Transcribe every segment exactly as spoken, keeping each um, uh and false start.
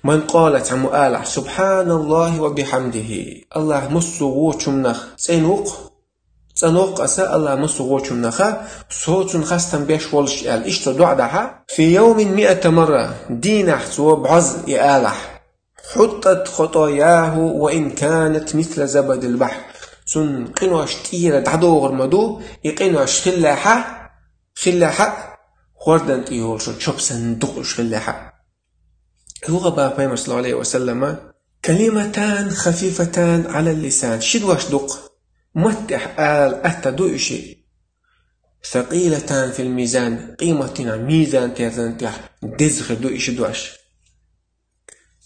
من قال, цхьаммо алахь, سبحان الله وبحمده, Аллахь массо а вочунах цӀена ву-кх, цӀена ву-кх аса Аллахь массо а вочунах, соцун хастам беш волуш аьлла, иштта дуӀа дахь, في يوم مائة مرة, дийнахь цо бӀозза и алахь, حطت خطاياه وإن كانت مثل زبد البحر. Цуьнан къинош тӀера дӀадогӀур ма ду, и къинош хиллехь а, хиллехь а, хӀордан тӀе йолчу чоп санна дукха уьш хиллехь а. Юха боху Пайхамара, саллаллаху Ӏалайхи ва саллама: كلمتان خفيفتان على اللسان. Ши дош ду-кх, матта тӀехь ала атта ду уьш, ثقيلتان في الميزان, къематдийнахь мизан-терзан тӀехь деза хир ду и ши дош.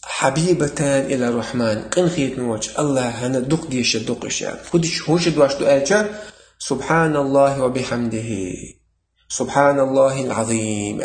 حبيبتان إلى الرحمن, къинхетам волчу Аллахьана дукха дезаш ду-кх уьш аьлла. ХӀун ши дош ду аьлча, سبحان الله وبحمده, سبحان الله العظيم.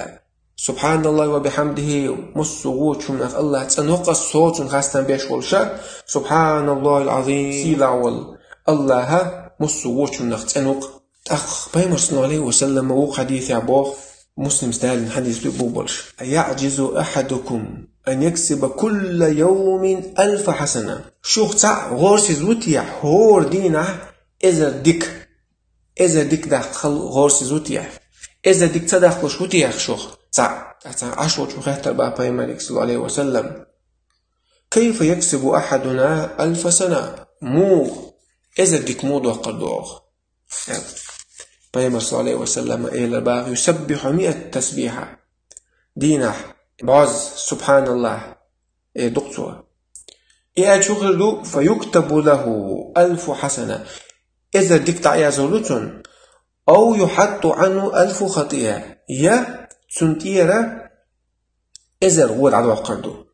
سبحان الله وبحمده, массо а вочунах Аллахь цӀена ву-кх аса, соцун хастам беш волуш а, سبحان الله العظيم, сийлахь волу Аллахь массо а вочунах цӀена ву-кх. ТӀаккха Пайхамара, саллаллаху Ӏалайхи ва саллама, вукху хьадисехь боху, Муслима далийна хьадис ду бу болуш: أيعجز أحدكم أن يكسب كل يوم ألف حسنة. Шух цхьаъ гӀорасиз ву техьа, хӀора дийнахь эзар дика, эзар дика даккха гӀорасиз ву техьа? Эзар дика ца даккхалуш ву техьа шух цхьаъ? ТӀаккха цхьана Ӏаш волчо хаьттира боху Пайхамаре, саллаллаху Ӏалайхи ва саллам: كيف يكسب أحدنا ألف حسنة؟ Муха, эзар дика муха доккхур ду оха? Пайхамара, саллаллаху Ӏалайхи ва саллама, элира боху: يسبح مائة تسبيحة. Дийнахь бӀозза سبحان الله эр ду-кх цо. И аьлча хӀун хир ду: فيكتب له ألف حسنة. Эзар дика дӀаязлур ду цунна. أو يحط عنه ألف خطيئة. Я цунна тӀера эзар гӀо дӀадоккхур ду.